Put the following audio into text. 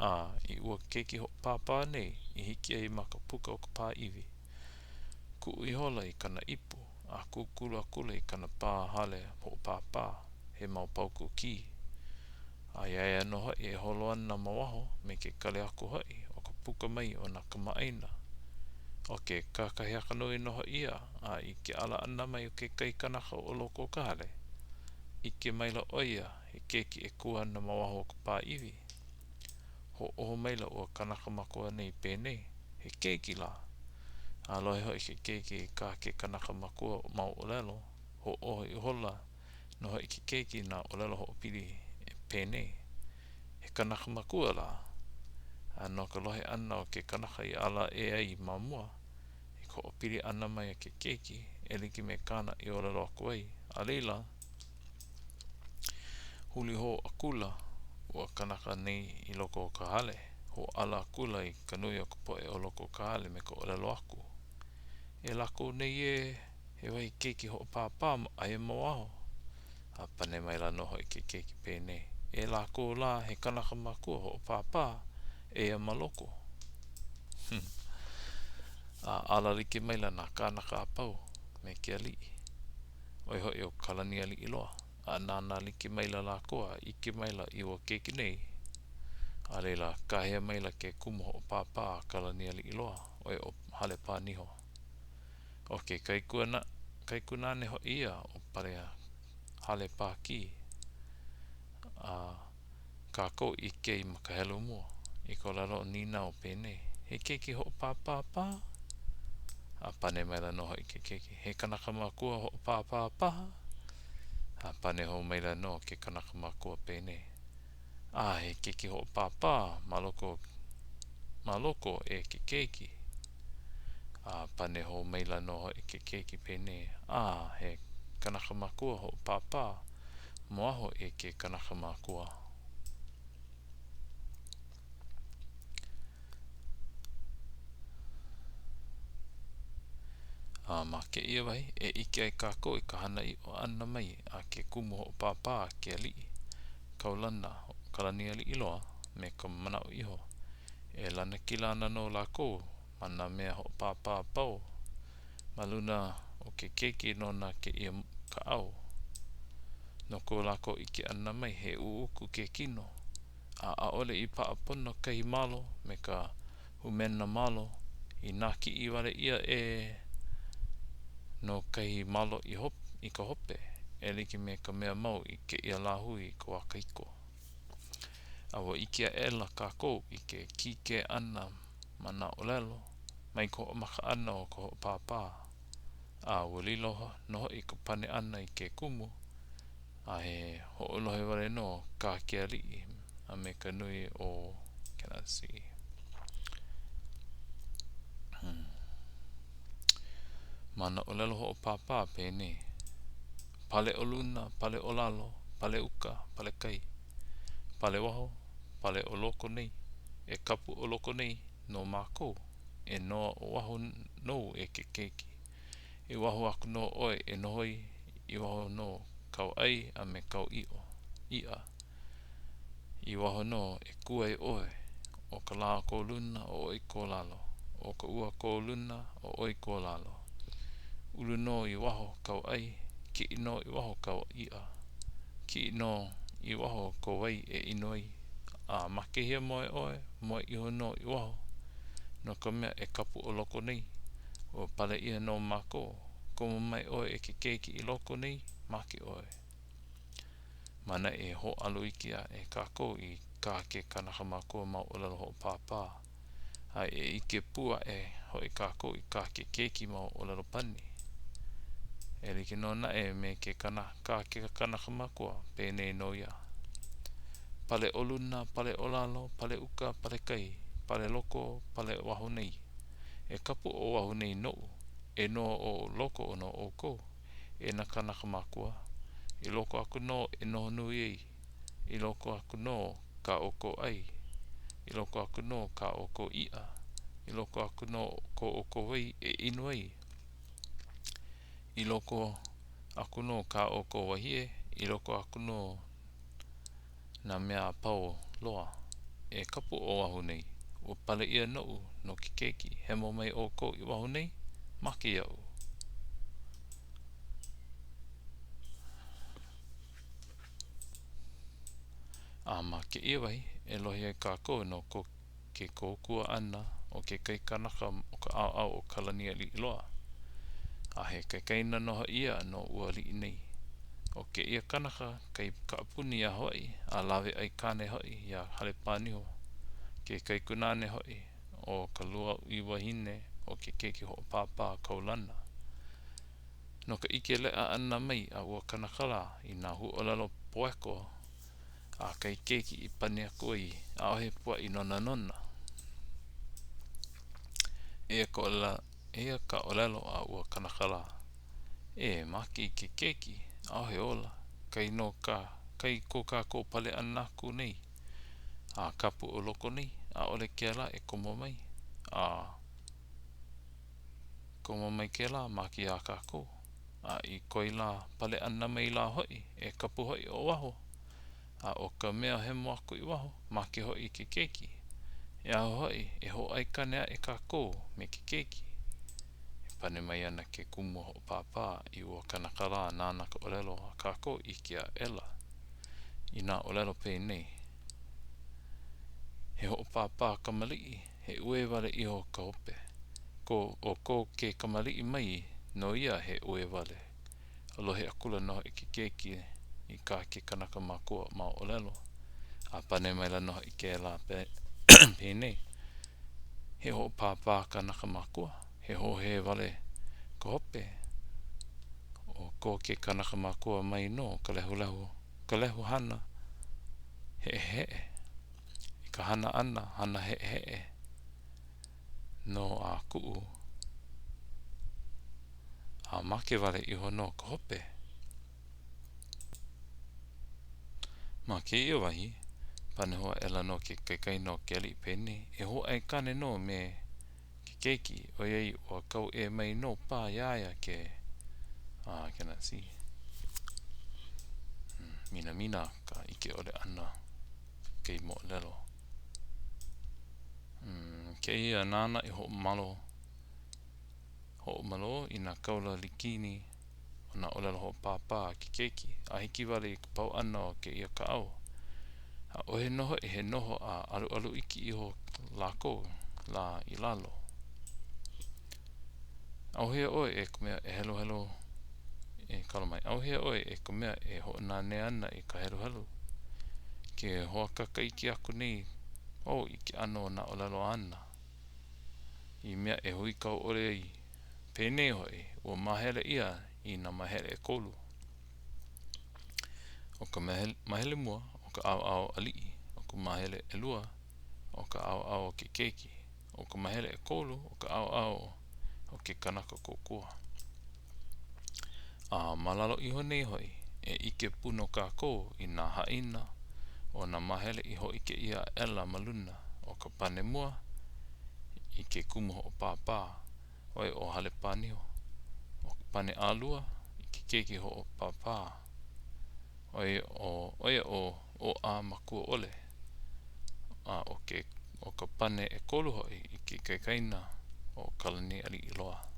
A i ua keiki hoʻopāpā nei i hiki ai ma ka puka o ka pā iwi, kuʻu ihola i kana ipu, a kūkulu akula i kana pā hale hoʻopāpā, he mau paukū kī. A iā ia nō hoʻi e holo ana ma waho me ke kali aku hoʻi o ka puka mai o nā kamaʻāina. ʻO ke kakahiaka nui nō hoʻi ia, a i ke ala ʻana mai o kekahi kanaka o loko o ka hale, ʻike maila ʻo ia he keiki e kū ana ma waho o ka pā iwi. Hoʻōho maila ua kanaka makua nei penei, He keiki lā! A lohe hoʻi ke keiki i kā ke kanaka makua mau ʻōlelo, hoʻōho ihola nō hoʻi ke keiki i nā ʻōlelo hoʻopili penei, He kanaka makua lā! A no ka lohe ʻana o ke kanaka i ala aʻe ai ma mua, i ka hoʻopili ʻana mai a ke keiki, e like me kāna i ʻōlelo aku ai, a laila, huli hou akula ua kanaka nei i loko o ka hale, hōʻala akula i ka nui o ka poʻe o loko o ka hale me ka ʻōlelo aku, E lākou nei ē, he wahi keiki hoʻopāpā aia ma waho. A pane maila nō hoʻi ke keiki penei, E lākou lā, he kanaka makua hoʻopāpā, eia ma loko. A ala like maila nā kānaka a pau me ke aliʻi, ʻo ia hoʻi ʻo Kalanialiʻiloa, a nānā like maila lākou a ʻike maila i ua keiki nei. A laila, kāhea maila ke kumu hoʻopāpā a Kalanialiʻiloa, ʻo ia ʻo Halepāniho. ʻO ke kaikuana, kaikunāne hoʻi ia o Pale Halepākī, a kākou i ʻike ai ma ka helu mua, i ko lākou nīnau penei, He keiki hoʻopāpā paha? A pane maila nō hoʻi ke keiki, He kanaka makua hoʻopāpā paha? A pane hou maila nō ke kanaka makua penei, A he keiki hoʻopāpā ma loko, ma loko e ke keiki. A pane hou maila nō hoʻi ke keiki penei, A he kanaka makua hoʻopāpā ma waho e ke kanaka makua. A ma kēia wahi, e ʻike ai kākou i ka hana ʻiʻo ʻana mai a ke kumu hoʻopāpā a ke aliʻi kaulana Kalanialiʻiloa me ka manaʻo iho, e lanakila ana nō lākou ma nā mea hoʻopāpā a pau ma luna o ke keiki nona kēia kaʻao. No ko lākou ʻike ʻana mai he ʻuʻuku ke kino, a ʻaʻole i paʻa pono kahi malo me ka ʻumena malo i nākiʻi wale ʻia ʻē nō kahi malo i i ka hope, e like me ka mea mau i kēia lāhui i ka wā kahiko. A ua ʻike aʻela kākou i ke kīkē ʻana ma nā ʻōlelo mai ka hoʻomaka ʻana o ka hoʻopāpā, a ua lilo nō hoʻi ka pane ʻana i ke kumu, a he hoʻolohe wale nō kā ke aliʻi a me ka nui o cannot see. Hmm. Ma nā ʻōlelo hoʻopāpā penei, Pale ʻo luna, pale ʻo lalo, pale uka, pale kai, pale waho, pale ʻo loko nei, e kapu ʻo loko nei no mākou, e noa ʻo waho nou e ke keiki. I waho aku nō ʻoe e noho ai, i waho nō kāu ʻai a me kāu ʻiʻo, iʻa. I waho nō e kū ai ʻoe, ʻo ka lā kō luna, ʻo ʻoe kō lalo, ʻo ka ua kō luna, ʻo ʻoe kō lalo. Ulu nō i waho kāu ʻai, kiʻi nō i waho kāu iʻa. Kiʻi nō i waho kou wai e inu ai, a make hiamoe ʻoe, moe iho nō i waho, no ka mea e kapu ʻo loko nei. Ua pale ʻia nō mākou, komo mai ʻoe e ke keiki i loko nei, make ʻoe. Ma ʻaneʻi e hōʻalo iki aʻe kākou i kā ke kanaka makua mau ʻōlelo hoʻopāpā, a e ʻike pū aʻe hoʻi kākou i kā ke keiki mau ʻōlelo pani. E like nō naʻe me ke kana, kā ke kanaka makua, penei nō ia. Pale ʻo luna, pale ʻo lalo, pale uka, pale kai, pale loko, pale waho nei. E kapu ʻo waho nei noʻu, e noa ʻo loko no ʻoukou, e nā kānaka makua, i loko aku nō e noho nui ai, i loko aku nō kā ʻoukou ʻai, i loko aku nō kā ʻoukou iʻa, i loko aku nō ko ʻoukou wai e inu ai, i loko aku nō kā ʻoukou wahie, i loko aku nō nā mea a pau loa. E kapu ʻo Oʻahu nei. Ua pale ʻia noʻu no ke keiki. Hemo mai ʻoukou i waho nei, make iaʻu. A ma kēia wahi e lohe ai kākou no ko ke kōkua ʻana o kekahi kanaka o ka ʻaoʻao o Kalanialiʻiloa. A he kaikaina nō hoʻi ia no ua aliʻi nei. ʻO kēia kanaka kai kaʻapuni iā Hawaiʻi a lawe aikāne hoʻi iā Halepāniho, ke kaikunāne hoʻi o ka lūauʻi wahine o ke keiki hoʻopāpā kaulana. No ka ʻike leʻa ʻana mai a ua kanaka lā i nā huaʻōlelo poeko a kahi keiki i pane aku ai, ʻaʻohe puaʻi nonanona. Eia ka eia ka ʻōlelo a ua kanaka lā. E make i ke keiki, ʻaʻohe ola, kai no ka, kai ko kākou pale ʻana aku nei. A kapu ʻo loko nei, ʻaʻole kēlā e komo mai. A komo mai kēlā, make iā kākou. A i koi lā pale ʻana mai lā hoʻi, e kapu hoʻi ʻo waho. A ʻo ka mea hemo aku i waho, make hoʻi i ke keiki. E aho hoʻi e hoʻāikane aʻe kākou me ke keiki. E pane mai ana ke kumu hoʻopāpā i ua kanaka lā nāna ka ʻōlelo a kākou i ʻike aʻela i nā ʻōlelo penei, He hoʻopāpā kamaliʻi, he uē wale iho ka hope. Ko, ʻo ko ke kamaliʻi mai nō ia he uē wale. A lohe akula nō hoʻi ke keiki i kā ke kanaka makua mau ʻōlelo, a pane maila nō hoʻi kēlā penei, He hoʻopāpā kanaka makua, he hōhē wale ka hope. ʻO ko ke kanaka makua mai nō ka lehulehu, ka lehu hana heʻeheʻe. I ka hana ʻana, hana heʻeheʻe nō a kuʻu a make wale iho nō ka hope. Ma kēia wahi, pane hou aʻela nō ke kaikaina o ke aliʻi penei, E hoʻāikane nō me ke keiki, ʻoiai ua kau ʻē mai nō paha iā ia ke, ah, I cannot see. Hmm, minamina ka ʻike ʻole ʻana i kēia moʻolelo. Hmm, kēia nāna i hoʻomalo, hoʻomalo i nā kaula likini o nā ʻōlelo hoʻopāpā a ke keiki, a hiki wale i ka pau ʻana o kēia kaʻao. ʻAʻohe nō hoʻi he noho a ʻaluʻalu iki iho lākou lā i lalo. ʻAuhea ʻoe e ka mea e heluhelu e kala mai. ʻAuhea ʻoe e ka mea e hoʻonanea ana i ka heluhelu. Ke hoakaka iki aku nei wau i ke ʻano o nā ʻōlelo āna i mea e huikau ʻole ai. Penei hoʻi, ua māhele ʻia i nā māhele ʻekolu. ʻO ka māhele mua, ʻo ka ʻaoʻao aliʻi, ʻo ka māhele ʻelua, ʻo ka ʻaoʻao o ke keiki, ʻo ka māhele ʻekolu, ʻo ka ʻaoʻao o ke kanaka kōkua. A ma lalo iho nei hoʻi, e ʻike pū nō kākou i nā haʻina o nā māhele i hōʻike ʻia aʻela ma luna ʻo ka pane mua i ke kumu hoʻopāpā, ʻo ia ʻo Halepāniho. ʻO ka pane ʻalua i ke keiki hoʻopāpā, ʻo ia ʻo, ʻo ia ʻo ʻŌʻā makua ʻole. A ʻo ke, ʻo ka pane ʻekolu hoʻi i ke kaikaina ʻo Kalanialiʻiloa.